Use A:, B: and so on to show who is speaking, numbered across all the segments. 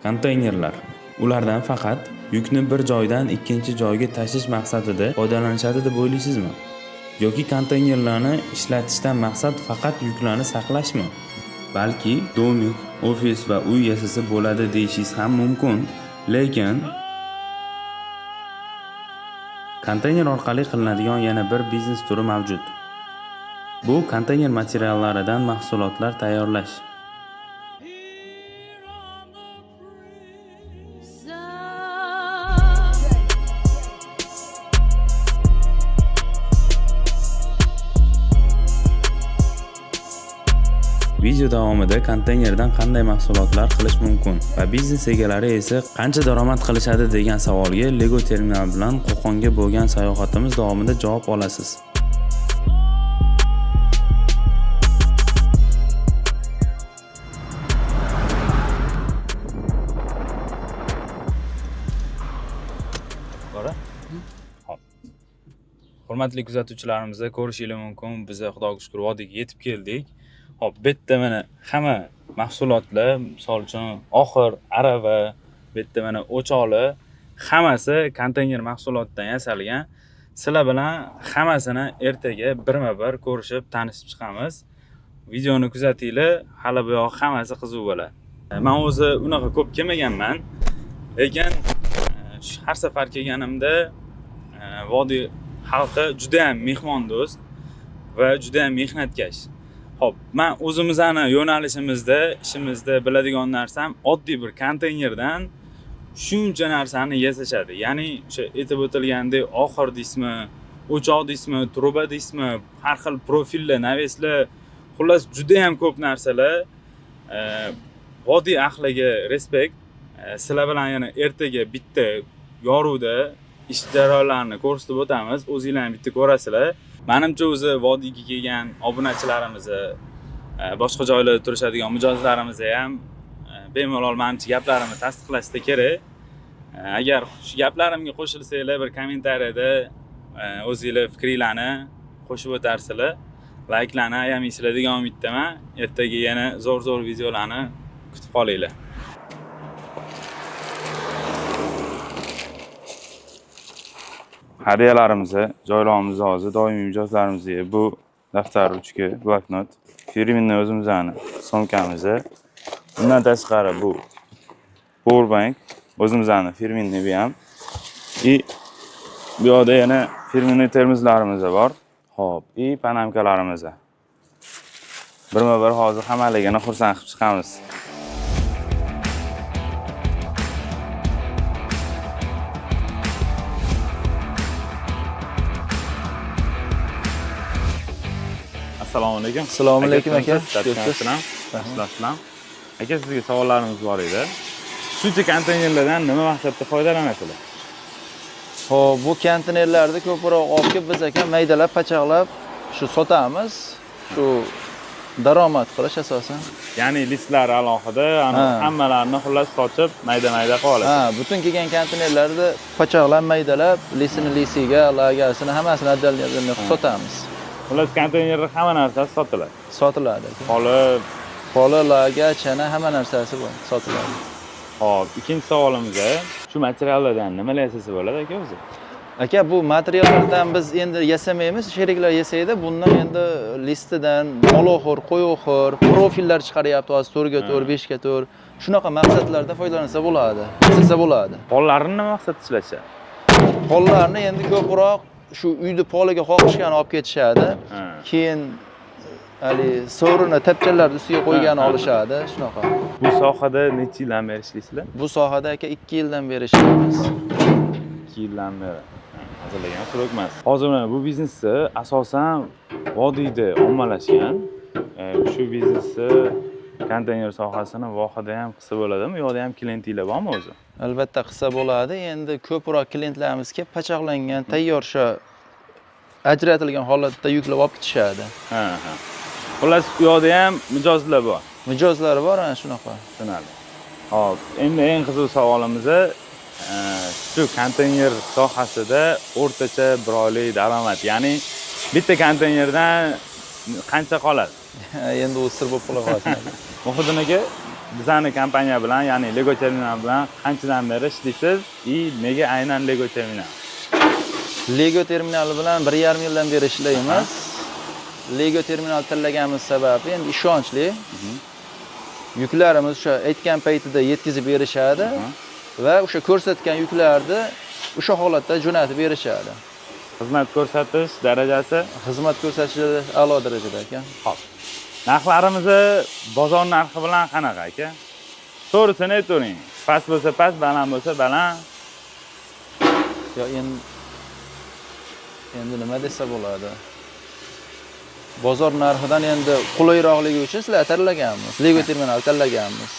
A: Konteynerlar. Ulardan faqat yukni bir joydan ikkinchi joyga tashish maqsadida foydalanishadi deb o'ylaysizmi? Yoki konteynerlarni ishlatishdan maqsad faqat yuklarni saqlashmi? Balki домик, ofis va uy yasasa bo'ladi deyishingiz ham mumkin, lekin konteyner orqali qilinadigan yana bir biznes turi mavjud. Bu konteyner materiallaridan mahsulotlar tayyorlash. Video davomida konteynerdan qanday mahsulotlar qilish mumkin va biznes egalari esa qancha daromad qilishadi degan savolga Lego terminal bilan Qo'qonga bo'lgan sayohatimiz davomida javob olasiz. Bora? Hop. Hurmatli kuzatuvchilarimiz, ko'rishingiz mumkin, biz Xudoga shukr vodiyga yetib keldik. Hop, bu yerda mana hamma mahsulotlar, misol uchun oxir, arava, bu yerda mana o'choqlar, hammasi konteyner mahsulotdan yasalgan. Sizlar bilan hammasini ertaga birma-bir ko'rishib, tanishib chiqamiz. Videoni kuzatinglar, hali bu yoq hammasi qiziq bo'ladi. Men o'zi unaqa ko'p kelmaganman, lekin shu har safar kelganimda vodiy xalqi juda ham mehmondo'st va juda ham mehnatkash. Xo'p, men o'zimizni yo'nalishimizda, ishimizda biladigan narsam oddiy bir konteynerdan shuncha narsani yasashadi. Ya'ni o'sha aytib o'tilgandek oxir deysizmi, o'choq deysizmi, truba deysizmi, har xil profillar, навес lar, xullas juda ham ko'p narsalar. Vodiy ahliga респект. Sizlar bilan yana ertaga bitta yoruvda ish jarayonlarini ko'rsatib o'tamiz. O'zinglar ham bitta ko'rasizlar. Manimcha o'zi vodiyga kelgan obunachilarimiz, boshqa joylarda turishadigan mijozlarimiz ham bemalol manimcha gaplarimni tasdiqlashsa kerak. Agar shu gaplarimga qo'shilsanglar, bir kommentariyada o'zinglar fikringlarni qo'shib o'tarsizlar. Layklarni ayamaysizlar degan umiddaman. Ertaga yana zo'r-zo'r videolarni kutib qolinglar. Hadyalarimizni joylaymiz hozir doimiy mijozlarimizga bu daftar, ruchka, bloknot, фирменный o'zimizni sumkamiz. Undan tashqari bu power bank o'zimizni фирменный bu ham. И bu yoqda yana фирменный termoslarimiz bor. Xo'p, и panamkalarimiz. Birma-bir hozir hammaligini xursand qilib chiqamiz. Assalomu alaykum.
B: Assalomu alaykum aka.
A: Yaxshilar. Yaxshilar. Aka, sizga savollarimiz bor edi. Shuncha konteynerlardan nima maqsadda foydalanasizlar?
B: Xo'p, bu konteynerlarni ko'proq olib kelib biz aka maydalab, pachaqlab shu sotamiz. Shu daromad qilish asosan.
A: Ya'ni listlar alohida, hammalarini xullas sochib, mayda-mayda qilib olasiz.
B: Ha, butun kelgan konteynerlarni pachaqlab, maydalab, lisini lisiga, lagasini hammasini отдельно qilib sotamiz.
A: Xullas konteynerda hamma narsasi sotiladi.
B: Sotiladi aka.
A: Poli,
B: Poli, laga, chana hamma narsasi bor, sotiladi.
A: Xo'p, ikkinchi savolimiz, shu materiallardan nimalar yasasa bo'ladi aka o'zi?
B: Aka, bu materiallardan biz endi yasamaymiz, sheriklar yasaydi. Bundan endi listidan mol oxur, qo'y oxur, profillar chiqaryapti hozir 4ga 4, 5ga 4. Shunaqa maqsadlarda foydalansa bo'ladi, yasasa bo'ladi.
A: Pollarni nima maqsadda ishlatishadi?
B: Pollarni endi ko'proq shu uyni poliga qoqishgani olib ketishadi. Keyin hali so'rini tapchalarni ustiga qo'ygani olishadi, shunaqa.
A: Bu sohada necha yildan beri ishlaysizlar?
B: Bu sohada aka 2 yildan beri ishlaymiz.
A: 2 yildan beri. Hazillangan срок emas. Hozir mana bu biznesni asosan vodiyda ommalashgan. Shu biznesni konteyner sohasini vohida ham qilsa bo'ladimi? U yoqda ham klientinglar bormi o'zi?
B: Albatta qilsa bo'ladi. Endi ko'proq klientlarimiz kelib pachaqlangan, tayyor o'sha ajratilgan holatda yuklab olib ketishadi.
A: Ha, ha. Xullas, u yoqda ham mijozlar bor.
B: Mijozlari bor, ana shunaqa.
A: Tushunarli. Xo'p, endi eng qiziq savolimiz shu konteyner sohasida o'rtacha bir oylik daromad, ya'ni bitta konteynerdan qancha qoladi?
B: Endi u sir bo'lib qola qolsin.
A: Muhiddin aka, Bizani kompaniya bilan, ya'ni Lego Terminal bilan qanchadan beri ishlaysiz и nega aynan Lego Terminal?
B: Lego terminali bilan 1,5 yildan beri ishlaymiz. Lego terminal tanlaganimiz sababi endi ishonchli. Yuklarimiz o'sha aytgan paytida yetkazib berishadi va o'sha ko'rsatgan yuklarni o'sha holatda jo'natib berishadi.
A: Xizmat ko'rsatish darajasi?
B: Xizmat ko'rsatish a'lo darajada, aka.
A: Xo'p. Narxlarimizni bozor narxi bilan qanaqa, aka? To'g'risini aytavering. Past bo'lsa past, baland bo'lsa baland.
B: Yo, endi nima desa bo'ladi? Bozor narxidan endi qulayroqligi uchun sizlar tanlaganmiz. Lego terminal tanlaganmiz.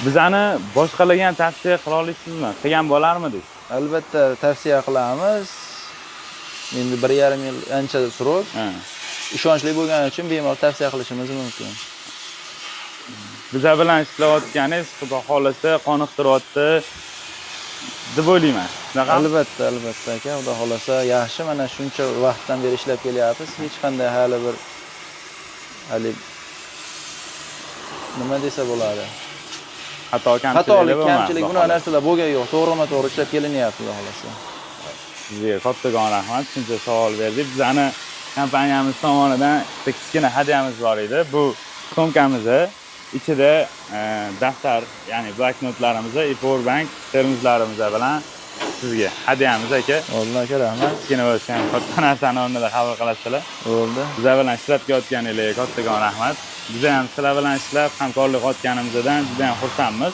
A: Bizani boshqalarga ham tavsiya qila olasizmi? Qilgan bo'larmidik?
B: Albatta tavsiya qilamiz. Endi 1,5 yil ancha срок. Ishonchli bo'lgani uchun bemalol tavsiya qilishimiz mumkin.
A: Biza bilan ishlayotganingiz, Xudo xohlasa, qoniqtiryapti deb o'ylayman. Shunaqami?
B: Albatta, albatta, aka, Xudo xohlasa yaxshi, mana shuncha vaqtdan beri ishlab kelyapmiz. Hech qanday hali bir hali nima desa bo'ladi?
A: Xato kamchilik
B: Xatolik,
A: bo'lmadi,
B: kamchilik
A: Xudo
B: bunaqa
A: xohlasa.
B: narsalar bo'lgani yo'q. To'g'rima-to'g'ri ishlab kelinyapti, Xudo xohlasa.
A: Sizga kattakon rahmat, shuncha savol berdik. Bizani kompaniyamiz tomonidan bitta kichkina hadyamiz bor edi. Bu sumkamizni ichida daftar, ya'ni bloknotlarimiz, power bank, termoslarimiz bilan sizga hadyamiz, aka.
B: Bo'ldi, aka, rahmat.
A: Kichkina bo'lsa ham katta narsani o'rnida qabul qilasizlar.
B: Bo'ldi.
A: Bizlar bilan ishlab kelayotganinglarga kattakon rahmat. Biz ham sizlar bilan ishlab, hamkorlik qilayotganimizdan juda ham xursandmiz.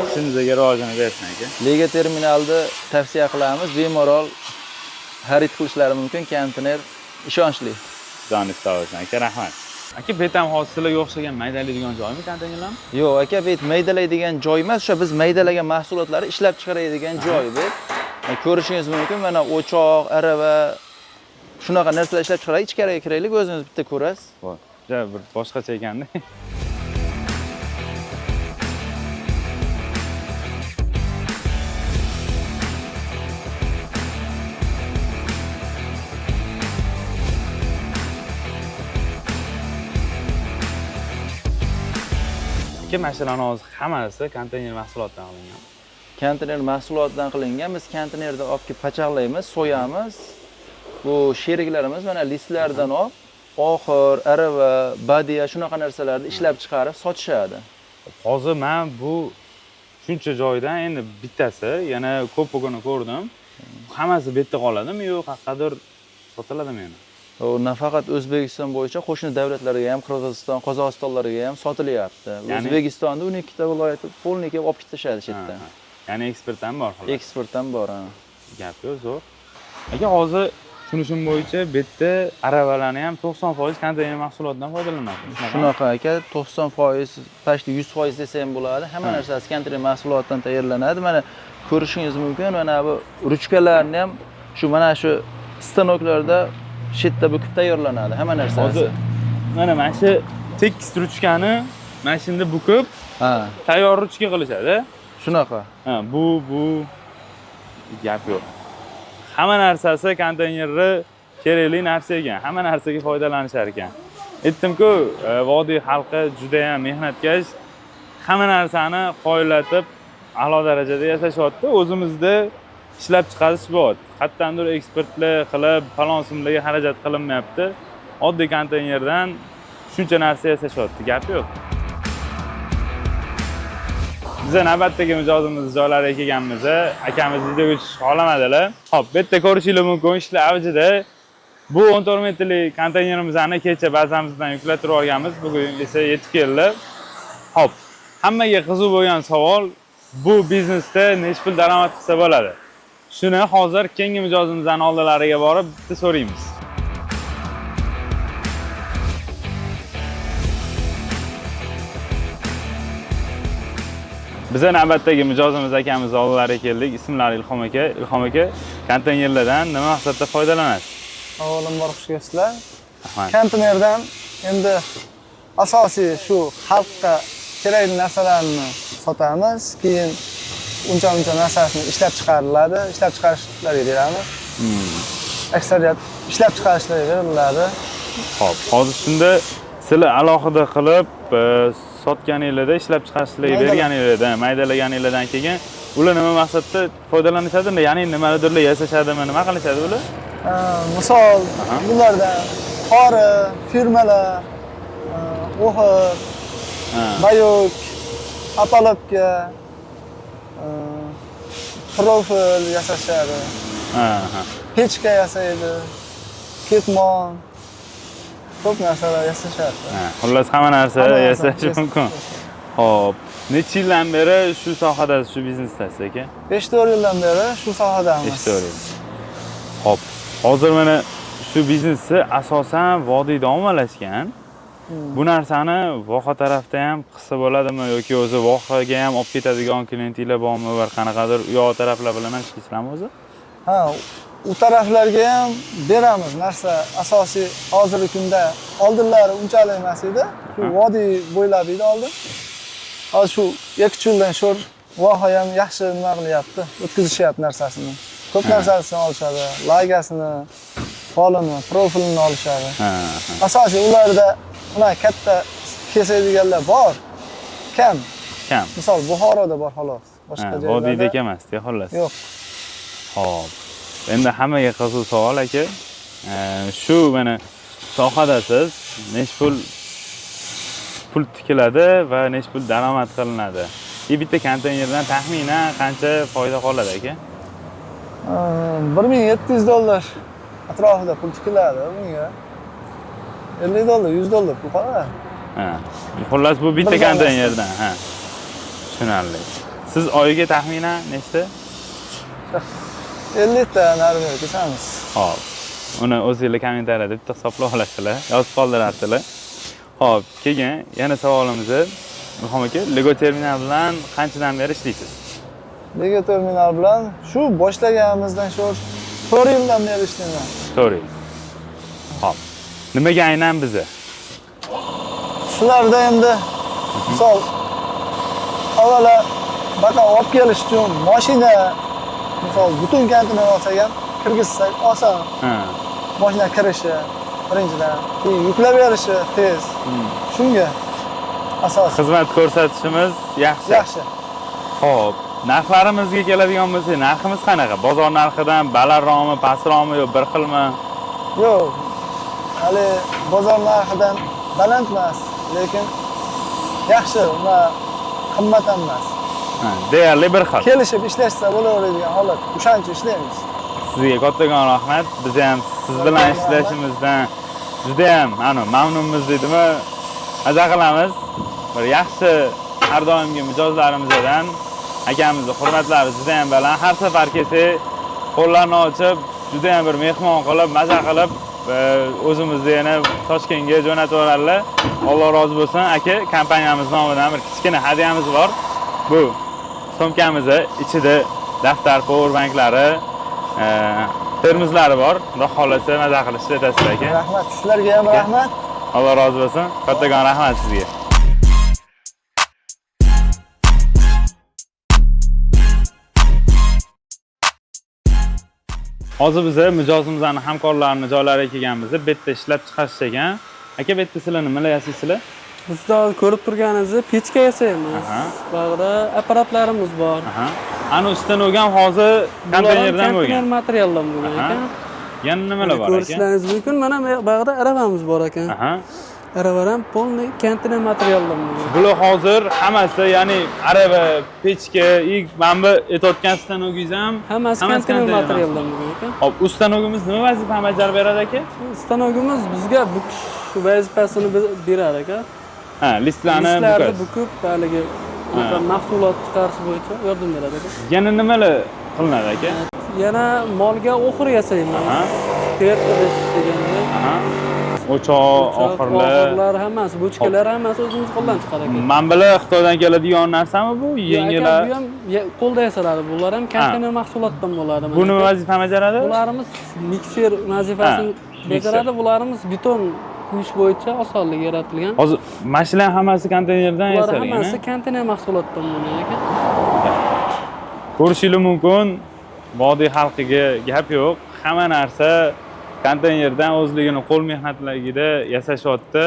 A: Ishimizga rivojini bersin, aka.
B: Lega terminalni tavsiya qilamiz. Bemalol xarid qilishlari mumkin. Konteyner ishonchli.
A: Joningiz sog' bo'lsin, aka, rahmat. Aka, bu yerda ham hozir sizlarga o'xshagan maydalaydigan joymi konteynerlarmi?
B: Yo'q, aka, bu maydalaydigan joy emas, o'sha biz maydalagan mahsulotlarni ishlab chiqaradigan joy bu. Ko'rishingiz mumkin, mana o'choq, arava, shunaqa narsalar ishlab chiqaradi. Ichkariga kiraylik, o'zingiz bitta ko'rasiz.
A: Voy, juda bir boshqacha ekanda. Aka, mashinalarni hozir hammasi konteyner mahsulotidan qilingan.
B: Konteyner mahsulotidan qilingan. Biz konteynerda olib kelib pachaqlaymiz, so'yamiz. Bu sheriklarimiz mana listlardan olib, oxir, arava, badiya shunaqa narsalarni ishlab chiqarib sotishadi.
A: Hozir men bu shuncha joydan endi bittasi, yana ko'pigini ko'rdim. Hammasi bu yerda qoladimi yo qayerqadir sotiladimi yana?
B: U nafaqat O'zbekiston bo'yicha qo'shni davlatlarga ham, Qirg'iziston, Qozog'istonlarga ham sotilyapti.
A: Ya'ni-
B: O'zbekistonda 12 ta viloyati полный kelib olib ketishadi shu yerdan.
A: Ha, ha. Ya'ni eksport ham bor xolos.
B: Eksport ham bor, ha.
A: Gap yo'q, zo'r. Aka, hozir tushunishim bo'yicha bu yerda aravalarni ham 90% konteyner mahsulotidan foydalanadi. Shunaqami?
B: Shunaqa, aka, 90%, почти 100% desa ham bo'ladi. Hamma narsasi konteyner mahsulotidan tayyorlanadi. Mana ko'rishingiz mumkin, mana bu ruchkalarni ham shu mana shu stanoklarda shu yerda bukib tayyorlanadi hamma narsasi.
A: Hozir mana shu tekis ruchkani mana shunda bukib tayyor ruchka qilishadi.
B: Shunaqa.
A: Ha, bu gap yo'q. Hamma narsasi konteynerni kerakli narsa ekan. Hamma narsaga foydalanishar ekan. Aytdim-ku, vodiy xalqi juda ham mehnatkash. Hamma narsani qoyillatib a'lo darajada yasashyapti. O'zimizda ishlab chiqarish bo'lyapti. Qayerdandir eksportlar qilib, falon so'mlarga xarajat qilinmayapti. Oddiy konteynerdan shuncha narsa yasashyapti. Gap yo'q. Biza navbatdagi mijozimiz joylariga kelganmiz. Akamiz videoga tushishni xohlamadilar. Xo'p, bu yerda ko'rishingiz mumkin, ishlar avjida. Bu 14 metrli konteynerimizni kecha bazamizdan yuklatib olganmiz. Bugun esa yetib keldi. Xo'p, hammaga qiziq bo'lgan savol, bu biznesda necha pul daromad qilsa bo'ladi? Shuni hozir keyingi mijozimizning oldilariga borib bitta so'raymiz. Biza navbatdagi mijozimiz akamiz oldilariga keldik. Ismlari Ilhom aka. Ilhom aka, konteynerlardan nima maqsadda foydalanasiz?
C: Avvalambor xush kelibsizlar.
A: Rahmat.
C: Konteynerdan endi asosiy shu xalqqa kerakli narsalarni sotamiz, keyin uncha muncha narsasini ishlab chiqariladi, ishlab chiqarishlarga beramiz. Aksariyat ishlab chiqarishlarga beriladi.
A: Xo'p, hozir shunda sizlar alohida qilib Sotganinglarda, ishlab chiqarishlarga
C: Maydalab.
A: berganinglarda, maydalaganinglardan keyin ular nima maqsadda foydalanishadi? Ya'ni nimalardirlar yasashadimi, nima qilishadi ular?
C: Misol bulardan qori, firmalar, o'xir, bayok, opalobka, profil yasashadi, pechka yasaydi, ketmon, ko'p narsalar yasashadi.
A: Xullas, hamma narsa
C: Hamma narsa
A: yasash mumkin. Xo'p, necha yildan beri shu sohadasiz, shu biznesdasiz aka?
C: 5-4 yildan beri shu sohadamiz.
A: 5-4 yil. Xo'p, hozir mana shu biznesni asosan vodiyda ommalashgan. Bu narsani voha tarafda ham qilsa bo'ladimi yoki o'zi vohaga ham olib ketadigan klientinglar bormi, bir qanaqadir u yoq taraflar bilan ham ishlaysizlarmi o'zi?
C: Ha, u taraflarga ham beramiz narsa. Asosiy hozirgi kunda oldinlari unchalik emas edi. Shu vodiy bo'ylab edi oldin. Hozir shu 2-3 yildan sho'r voha ham yaxshi nima qilyapti, o'tkazishyapti narsasini. Ko'p narsasini olishadi, laygasini, polini, profilini olishadi.
A: Ha, ha.
C: Asosiy ularda unaqa katta kesadiganlar bor, kam.
A: Kam.
C: Misol Buxoroda bor xolos. Boshqa joylarda
A: Vodiydagi emas-da, xullas.
C: Yo'q.
A: Xo'p. Endi hammaga qiziq savol aka. Shu mana sohadasiz, necha pul tikiladi va necha pul daromad qilinadi? И bitta konteynerdan taxminan qancha foyda qoladi aka?
C: $1700 atrofida pul tikiladi bunga. $50, $100 pul qoladi.
A: Ha. Xullas, bu bitta
C: Bir donasi.
A: konteynerdan, ha. Tushunarli. Siz oyiga taxminan nechta?
C: 50 ta narigi kesamiz.
A: Xo'p. Uni o'zinglar kommentariyada bitta hisoblab olasizlar, yozib qoldirasizlar. Xo'p, keyin yana savolimiz Ilhom aka, Lego terminal bilan qanchadan beri ishlaysiz?
C: Lego terminal bilan shu boshlaganimizdan shu 4 yildan beri ishlayman.
A: 4 yil. Xo'p. Nimaga aynan biza?
C: Shularda endi misol avvalo baqa olib kelish uchun mashina, misol butun konteyner olsak ham kirgizsak oson. Mashina kirishi birinchidan, keyin yuklab berishi tez. Shunga asos.
A: Xizmat ko'rsatishimiz yaxshi.
C: Yaxshi.
A: Xo'p, narxlarimizga keladigan bo'lsak, narximiz qanaqa? Bozor narxidan balandroqmi, pastroqmi yo bir xilmi?
C: Yo'q. Hali bozor narxidan baland emas, lekin yaxshi va qimmat ham emas.
A: Ha, deyarli bir xil.
C: Kelishib ishlashsa bo'laveradigan holat. O'shancha ishlaymiz.
A: Sizga kattakon rahmat. Biz ham siz bilan ishlashimizdan juda ham mamnunmiz deydimi? Maza qilamiz. Bir yaxshi har doimgi mijozlarimizdan akamizni hurmatlari juda ham baland. Har safar kelsak, qo'llarini ochib, juda ham bir mehmon qilib, maza qilib, o'zimizni yana Toshkentga jo'natib yuboradilar. Alloh rozi bo'lsin. Aka, kompaniyamiz nomidan bir kichkina hadyamiz bor. Bu sumkamizni ichida daftar, power banklari, termizlari bor. Xudo xohlasa maza qilib ishlatasizlar aka.
C: Rahmat, sizlarga ham rahmat.
A: Alloh rozi bo'lsin. Kattakon rahmat sizga. Hozir biz mijozimizni hamkorlarini joylariga kelganmiz. Bu yerda ishlab chiqarish ekan. Aka, bu yerda sizlar nimalar yasaysizlar?
D: Bizda hozir ko'rib turganingizni pechka yasaymiz. Bag'da apparatlarimiz bor.
A: Ana ustidan o'gan hozir
D: Bular ham
A: konteynerdan
D: konteyner
A: bo'lgan.
D: materialdan bo'lgan ekan.
A: Yana nimalar bor aka?
D: Ko'rishlaringiz mumkin. Mana bu bag'da aravamiz bor ekan. Aravalar ham полный konteyner materialdan bo'lgan.
A: Bular hozir hammasi, ya'ni arava, pechka, и mana bu aytayotgan stanogingiz ham
D: hammasi konteyner materialdan bo'lgan ekan.
A: Hop, u stanogimiz nima vazifani bajarib beradi aka?
D: Stanogimiz bizga bukish vazifasini berar aka.
A: Ha, listlarni
D: Listlarni
A: bukasiz.
D: bukib, haligi unaqa mahsulot chiqarish bo'yicha yordam beradi aka.
A: Yana nimalar qilinadi aka?
D: Yana molga oxur yasaymiz. Ter idish deganda.
A: O'choq, oxirlar.
D: Oxirlar hammasi, bochkalar hammasi o'zimiz qo'ldan chiqar ekan.
A: Mana bular Xitoydan keladigan narsami bu?
D: Yo'q, aka,
A: Yengillar.
D: bu ham qo'lda yasaladi. Bular ham konteyner mahsulotdan bo'ladi.
A: Bu nima vazifa bajaradi?
D: Bularimiz mikser vazifasini bajaradi. Bularimiz beton quyish bo'yicha osonlik yaratilgan.
A: Hozir mana shular hammasi konteynerdan
D: Bular
A: yasalgan.
D: hammasi konteyner mahsulotdan bo'lgan aka.
A: Ko'rishingiz mumkin, vodiy xalqiga gap yo'q. Hamma narsa konteynerdan o'zligini qo'l mehnatligida yasashyapti.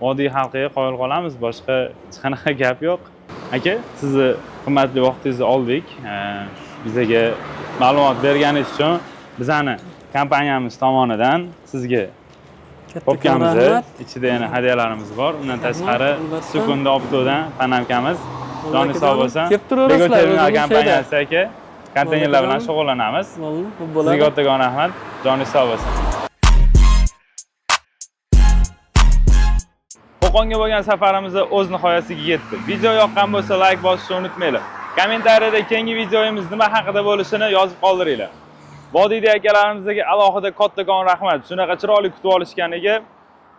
A: Vodiy xalqiga qoyil qolamiz, boshqa hech qanaqa gap yo'q. Aka, sizni qimmatli vaqtingizni oldik. Bizaga ma'lumot berganingiz uchun bizani kompaniyamiz tomonidan sizga
D: Kattakon
A: popkamizni
D: rahmat.
A: ichida yana hadyalarimiz bor. Undan
D: Rahmat,
A: tashqari
D: albatta.
A: Sukunda Optodan panamkamiz. Joni sog' bo'lsin.
D: Kelib turaverasizlar,
A: Bego Terminal
D: o'zimiz
A: kompaniyasi aka. Konteynerlar bilan
D: Bo'ldi,
A: shug'ullanamiz.
D: Bo'ldi, xo'p
A: Sizga
D: bo'ladi.
A: kattakon rahmat. Joningiz sog' bo'lsin. Qo'qonga bo'lgan safarimiz o'z nihoyasiga yetdi. Video yoqqan bo'lsa like bosishni unutmanglar. Kommentariyada keyingi videomiz nima haqida bo'lishini yozib qoldiringlar. Vodiyda akalarimizga alohida kattakon rahmat. Shunaqa chiroyli kutib olishganiga.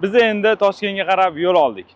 A: Biz endi Toshkentga qarab yo'l oldik.